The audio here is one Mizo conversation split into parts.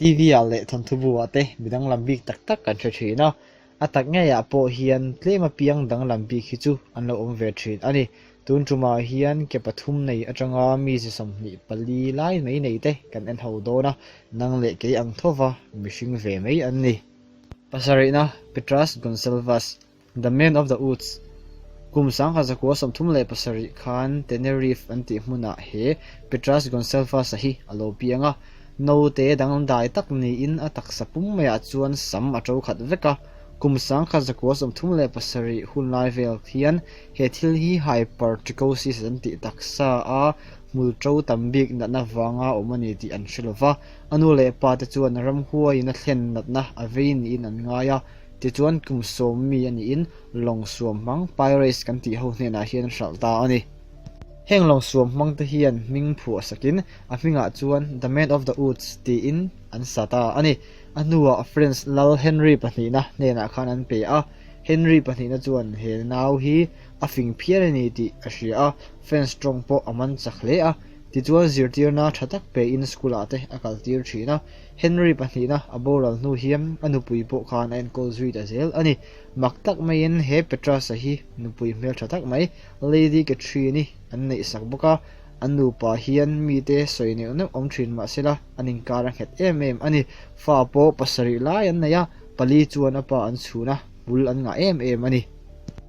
TV-ah leh thawnthu bu-ah te mi danglam bik tak tak kan hre thin a, a tak ngeiah pawh hian tlem apiang danglam bik hi chu an lo awm ve thin a ni. Tun tumah hian ke pathum nei atanga mi zi 24 lai mai nei te kan en ho dawn a, nang leh kei ang thova mihring ve mai an ni. Pasarihna, Petrus Gonsalvus, The Man of the Woods, Kum 1937 khan Tenerife an tih hmunah he Petrus Gonsalvus-a hi a lo piang a. Naute dangdai tak niin a taksa pum maiah chuan sam a to khat vek a. Kum 1937 hunlai vel hian he thil hi hypertrichosis an tih taksa a hmul to tam bik natna vanga awm a ni tih an hre lova. A nu leh pa te chuan ramhuaiin a thlen natna a vei niin an ngai a. Tichuan kum sawm mi a niin lawng suam hmang Pirates kan tih ho hnenah hian a hralh ta a ni. Heng lawng suam hmang te hian hming phuah sakin a hmingah chuan The Man of the Woods tiin an sa ta a ni. A hnuah French lal Henry pahnihna hnenah khan an pe a, Henry pahnihna chuan he nau hi a fing phian a ni tih a hria a, French tawng pawh a man chak hle a, tichuan zirtirna tha tak pein school ah te a kaltir thin a. Henry pahnihna a boral hnu hian a nupui pawh khan a enkawl zui ta zel a ni. Mak tak maiin he Petrus-a hi nupui hmeltha tak mai Lady Catherine-i an neih sak bawk a, an nupa hian mite sawi neuh neuh awm thin mah sela an inkar a nghet em em a ni. Fa pawh pasarih lai an nei a, pali chuan a pa an chhun a, bul an ngah em em a ni.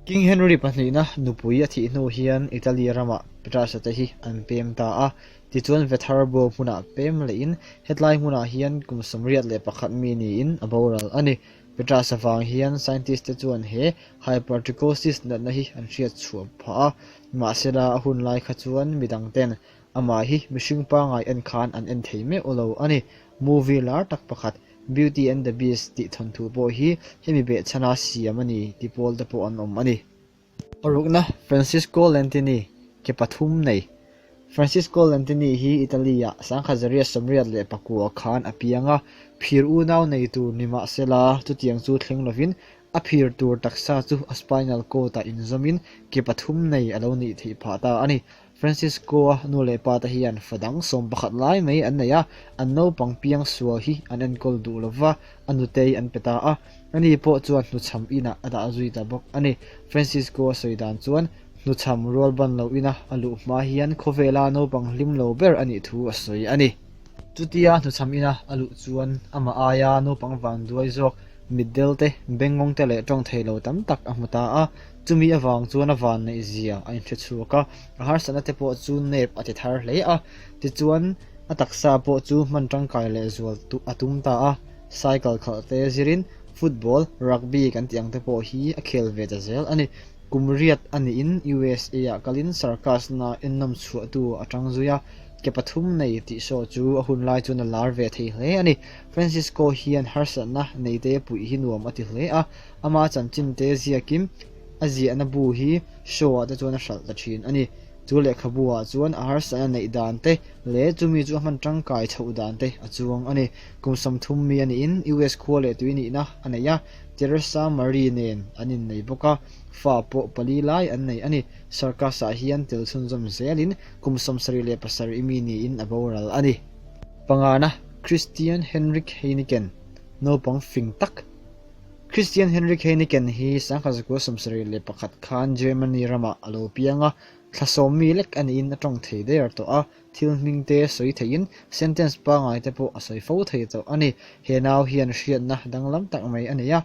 King Henry pahnihna nupui a thih hnu hian Italy ramah Petrus-a te hi an pem ta a, Tichuan Vethar Bo hmunah pem lehin hetlai hmunah hian kum 81 mi niin a boral a ni. Petrus avang hian scientist te chuan he hypertrichosis natna hi an hriat chhuah phah a, mahsela a hun lai kha chuan midang ten amah hi mihring pangai en khan an en thei meuh lo a ni. Movie lar tak pakhat Beauty and the Beast tih thawnthu pawh hi hemi behchhana siam a ni ti pawl te pawh an awm a ni. Parukna, Francisco Lentini, ke pathum nei. Francisco Lentini hi Italy-ah 1989 khan a piang a, phir unau nei tur ni mah sela, chutiang chu thleng lovin a phir tur taksa chu a spinal cord-ah inzawmin ke pathum nei a lo nih theih phah ta a ni. Francisco-a nu leh pa te hian fa dang 11 lai mai an nei a, an naupang piang sual hi an enkawl duh lova, a nutei an pe ta a. Ani pawh chuan hnuchham inah a dah zui ta bawk a ni. Francisco-a sawi dan chuan hnuchham rual ban lo ina a luh hma hian khawvela naupang hlim lo ber a nih thu a sawi a ni. Chutia hnuchham ina a luh chuan amah aia naupang vanduai zawk mitdel te, bengngawng te leh tawng thei lo tam tak a hmu ta a. Chumi avang chuan a vanneih zia a inhre chhuak a, a harsatna te pawh chu nep a ti thar hle a. Tichuan a taksa pawh chu hman tangkai leh zual a tum ta a. Cycle khalh te zirin football, rugby kan tih ang te pawh hi a khel ve ta zel a ni. Kum riat a niin USA ah kalin circus na ennawm chhuahtu a tang zui a, ke pathum nei tih show chu a hun lai chuan a lar ve thei hle a ni. Francisco hian harsatna nei te puih hi nuam a ti hle a, ama chanchin te ziakin a ziahna bu hi show ah te chuan a hralh ta thin a ni. Chu lehkhabu ah chuan a harsatna neih dan te leh chumi chu a hman tangkai chhoh dan te a chuang a ni. Kum 30 mi a niin US khua leh tui nihna a nei a, Teresa Marie nen an innei bawk a, fa pawh pali lai an nei a ni. Circus-ah hian tel chhunzawm zelin kum 77 mi niin a boral a ni. Pangana, Christian Henrik Heiniken, naupang fing tak. Christian Henrik Heiniken hi 1971 khan Germany ramah a lo piang a, thla sawm mi lek a niin a tawng thei der tawh a, Thil hming te sawi theihin sentence pangai te pawh a sawi fo thei tawh a ni. He nau hian hriatna danglam tak mai a nei a.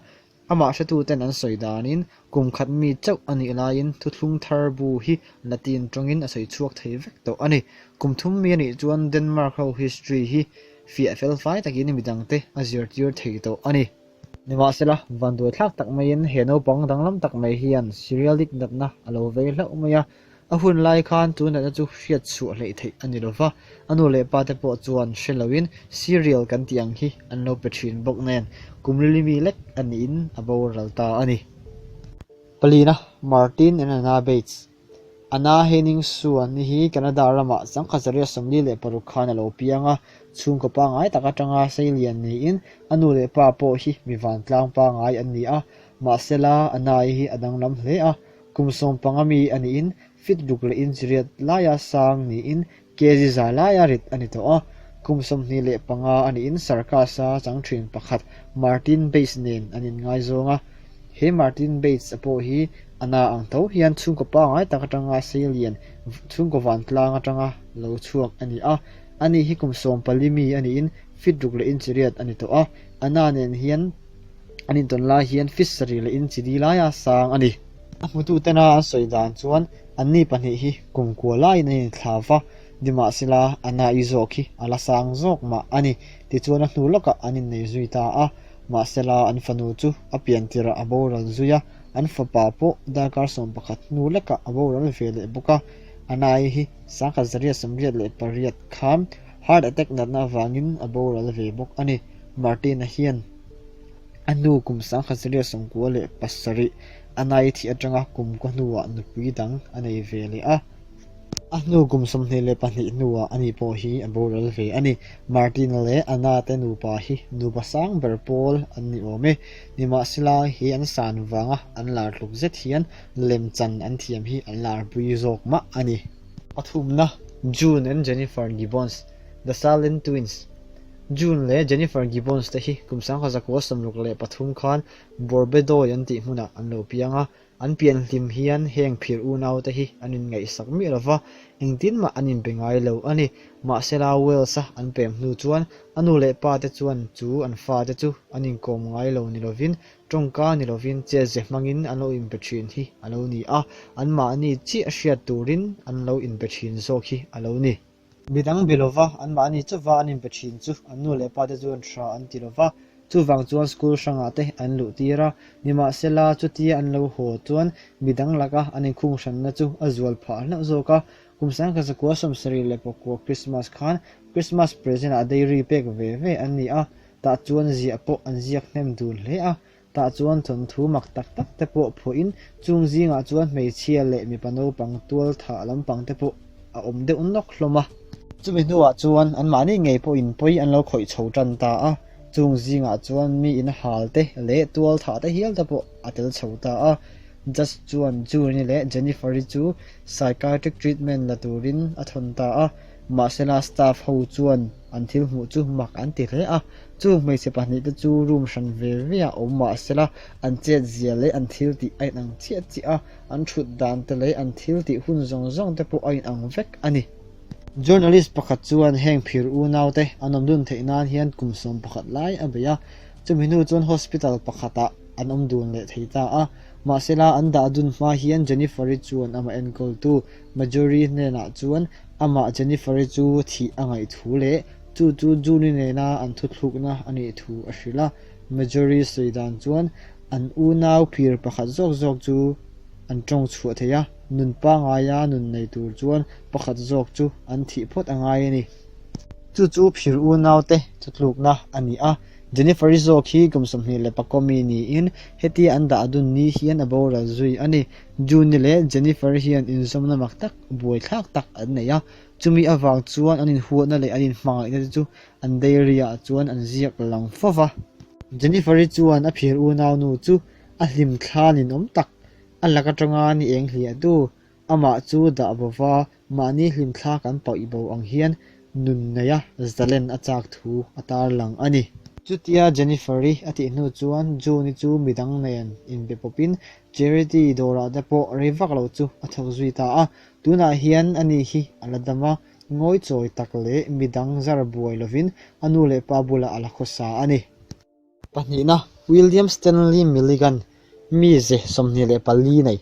Amah hretuten an sawi danin kum khat mi chauh a nih laiin thuthlung thar bu hi Latin tawngin a sawi chhuak thei vek tawh a ni. Kum thum mi a nih chuan Denmark ho history hi fiah fel fai takin midangte a zirtir thei tawh a ni. Nimahsela, vanduaithlak tak maiin he naupang danglam tak mai hian Cyrillic natna a lo vei hlauh mai a. A hun lai khan chu natna chu hriat chhuah hleih theih a ni lova, a nu leh pa te pawh chuan hre loin cereal kan tih ang hi an lo pe thin bawk nen kum lili mi lek a niin a boral ta a ni. Palina, Martin and Anna Bates. Anna Henning Suan ni hi Canada ramah 1946 khan a lo piang a, chhungkaw pangngai tak atanga seilian niin a nu leh pa pawh hi mi vantlang pangngai an ni a, mahsela Anna-i hi a danglam hle a, Kum 15 mi a niin fit ruk leh inch riat laia sang niin kg za laia rit a ni tawh a. Kum 25 a niin circus-a chang thin pakhat Martin Bates nen an inngaizawng a. He Martin Bates-a pawh hi a na ang tho hian chhungkaw pangngai tak atanga seilian chhungkaw vantlang atanga lo chhuak a ni a. Ani hi kum 14 mi a niin feet ruk leh inch riat a ni tawh a. A na nen hian an intawn lai hian feet sarih leh inch li laia sang a ni. A hmututena an sawi dan chuan anni pahnih hi kum kua laiin an inthla va, nimahsela a na-i zawk hi a la sang zawk mah a ni. Tichuan a hnu lawkah an innei zui ta a, mahsela an fanu chu a pian tirah a boral zui a, an fapa pawh darkar 11 hnu lekah a boral ve leh bawk a. A na-i hi 1988 khan heart attack natna avangin a boral ve bawk a ni. Martin-a hian. A hnu kum 1997 a nai thih atanga kum kaw hnuah nupui dang a nei ve leh a. A hnu kum 22 hnuah ani pawh hi a boral ve a ni. Martina leh Anna te nupa hi nupa sang ber pawl an ni awm e. Nimahsela he an san vanga an lar tluk zet hian lemchan an thiam hi an larpui zawk mah a ni. Pathumna, June and Jennifer Gibbons, The Silent Twins, June leh Jennifer Gibbons te hi kum 1963 khan Borbedoy an tih hmunah an lo piang a, an pian hlim hian heng phir unau te hi an inngaihsak miah lo va, engtin mah an inbe ngai lo a ni. Mahsela Wales-a an pem hnu chuan a nu leh pa te chuan chu an fa te chu an inkawm ngai lo ni lovin tawngka ni lovin chetze hmangin an lo inbe thin hi a lo ni a, anmahni chiah hriat turin an lo inbe thin zawk hi a lo ni. Midang be lova, anmahni chauva an inpe thin chu an nu leh pa te chuan hra an ti lova, chuvang chuan school hrangah te an luh tir a, nimahsela chutia an lo haw chuan midang laka an inkhung hranna chu a zual phah hlauh zawk a, kum 1974 Christmas khan Christmas present ah diary pek ve ve an ni a, tah chuan ziah pawh an ziak hnem dun hle a, Tah chuan thawnthu mak tak tak te pawh phuahin chung zingah chuan hmeichhia leh mipa naupang tual thah lampang te pawh a awm deuh nawk hlawm a. Chumi hnuah chuan anmahni ngei pawhin pawi an lo khawih chho tan ta a, chung zingah chuan mi in hal te leh tual thah te hial te pawh a tel chho ta a. Judge chuan June-i leh Jennifer-i chu psychiatric treatment la turin a thawn ta a, mahsela staff ho chuan An thil hmuh chu mak an ti hle a, chung hmeichhe pahnihte chu room hran ve ve ah awm mah sela, an chet zia leh an thil tih a inang chiah chiah a, an thut dan te leh an thil tih hun zawng zawng te pawh a inang vek a ni. Journalist pakhat chuan heng phir unau te an awm dun theih nan hian kum 11 lai a bei a, chumi hnu chuan hospital pakhatah an awm dun leh thei ta a, mahsela an dah dun hma hian Jennifer-i chuan amah enkawltu Marjorie hnenah chuan Amah Jennifer-i chu thih a ngaih thu leh chu chu June-i nena an thuthlukna a nih thu a hrilh a. Marjorie sawi dan chuan an unau phir pakhat zawk zawk chu an tawng chhuah thei a, nun pangaia nun nei tur chuan pakhat zawk chu an thih phawt a ngai a ni. Chu chu phir unaute thutlukna a ni a. Jennifer-i zawk hi kum 24 mi niin hetia an dah dun ni hian a boral zui a ni. June-i leh Jennifer hian inzawmna mak tak buaithlak tak an nei a, chumi avang chuan an inhuatna leh an inhmangaihna te chu an diary ah chuan an ziak lang fo va. Jennifer-i chuan a phir unaunu chu a hlim thla ninawm tak, a lak atanga ni eng hliahtu, amah chu dah bo va, mahni hlim thla kan pawih bo ang hian nun neia zalen a chak thu a tarlang a ni. Chutia Jennifer-i a tih hnu chuan June-i chu midang nen inbe pawpin Charity dawrah te pawh rei vak lo chu a thawk zui ta a, tunah hian ani hi a la dam a, ngawi chawi tak leh midang zar buai lovin a nu leh pa bulah a la khawsa a ni. Pahnihna, William Stanley Milligan, mize 24 nei.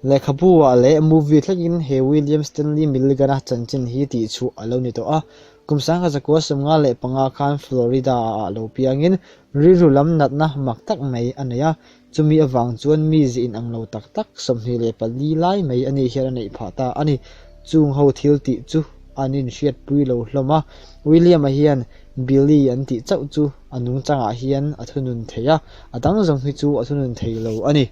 Lehkhabu-ah leh movie thlengin he William Stanley Milligan-a chanchin hi tihchhuah a lo ni tawh a, kum 1955 khan Florida-ah lo piangin rilru lam natna mak tak mai a nei a, Chumi avang chuan mi ze inang lo tak tak 24 lai mai a nih hian a neih phah ta a ni. Chung ho thil tih chu an inhriatpui lo hlawm a, William-a hian Billy an tih chauh chu a nungchangah hian a thunun thei a, a dang zawng hi chu a thunun thei lo a ni.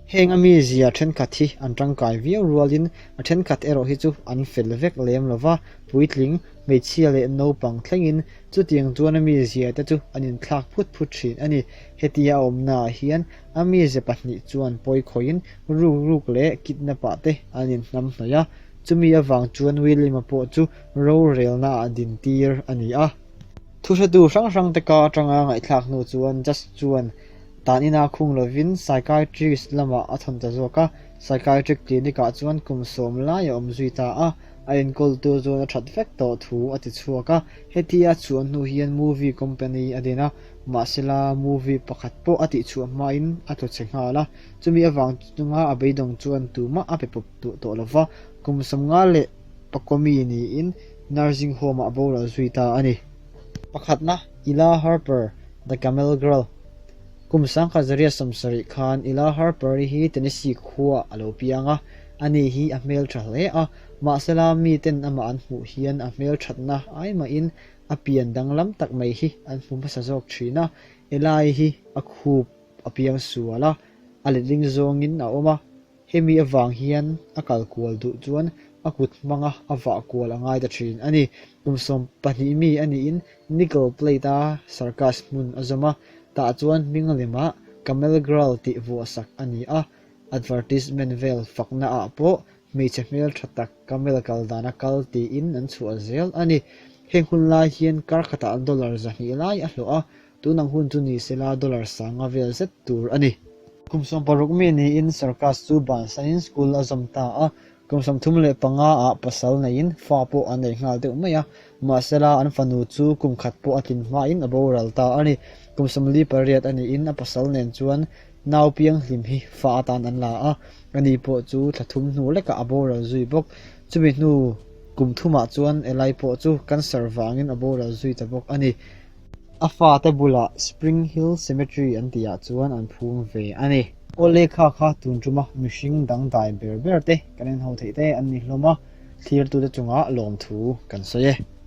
Heng a mizia thenkhat hi an tangkai viau rualin a thenkhat erawh hi chu an fel vek lem lo va, puitling, hmeichhia leh naupang thlengin chutiang chuan a mizia te chu an inthlak phut phut thin a ni. Hetia a awmnaah hian a mize pahnih chuan pawi khawihin ruk ruk leh kidnap-ah te an inhnam hnawih a. Chumi avang chuan William-a pawh chu rorelna ah din tir a ni a. Thuhretu hrang hrangte ka atanga ngaihthlak hnu chuan Judge chuan tan ina khung lovin psychiatrist lamah a thawn ta zawk a. Psychiatric clinic ah chuan kum sawm lai a awm zui ta a, a enkawltu chuan a that vek tawh thu a ti chhuak a. Hetia a chhuah hnu hian movie company a din a, mahsela movie pakhat pawh a tihchhuah hmain a tlu chhe nghal a. Chumi avang chunga a beidawng chuan tumah a pe pawp duh tawh lova, kum 50 leh Pakomi niin nursing home ah a boral zui ta a ni. Pakhatna, Ella Harper, The Camel Girl. Kum 1970 khan Ella Harper-i hi Tennessee khuaah a lo piang a, ani hi a hmeltha hle a, mahsela miten amah an hmuh hian a hmelthatna ai mahin a pian danglam tak mai hi an hmu hmasa zawk thin a, Ella-i hi a khup a piang sual a, a letling zawngin a awm a, Hemi avang hian a kal kual duh chuan a kut hmanga a vah kual a ngai ta thin a ni. Kum 12 mi a niin nickel plate a circus hmun a zawm a, tah chuan hming lemah Camel Girl tih vuahsak a ni a, advertisement vel fakna ah pawh hmeichhe hmeltha tak camel kal dana kal tiin an chhuah zel a ni. Heng hun lai hian kar khatah dollar 200 lai a hlawh a, Tun ang hun chu ni sela dollar sanga vel zet tur a ni. Kum 16 mi niin circus chu bansanin school a zawm ta a, kum 35 ah pasal neiin fa pawh a nei nghal deuh mai a, mahsela an fanu chu kum khat pawh a tlin hmain a boral ta a ni. Kum 48 a niin a pasal nen chuan nau pianghlim hi fa atan an la a, ani pawh chu thla thum hnu lekah a boral zui bawk. Chumi hnu kum thumah chuan Eli pawh chu cancer vangin a boral zui ta bawk a ni. A fate bulah Spring Hill Cemetery an tihah chuan an phum ve a ni. Awle kha kha tun tuma mihring dangdai ber ber te kan en ho theih te an ni hlawm a, thlirtute chungah lawmthu kan sawi e.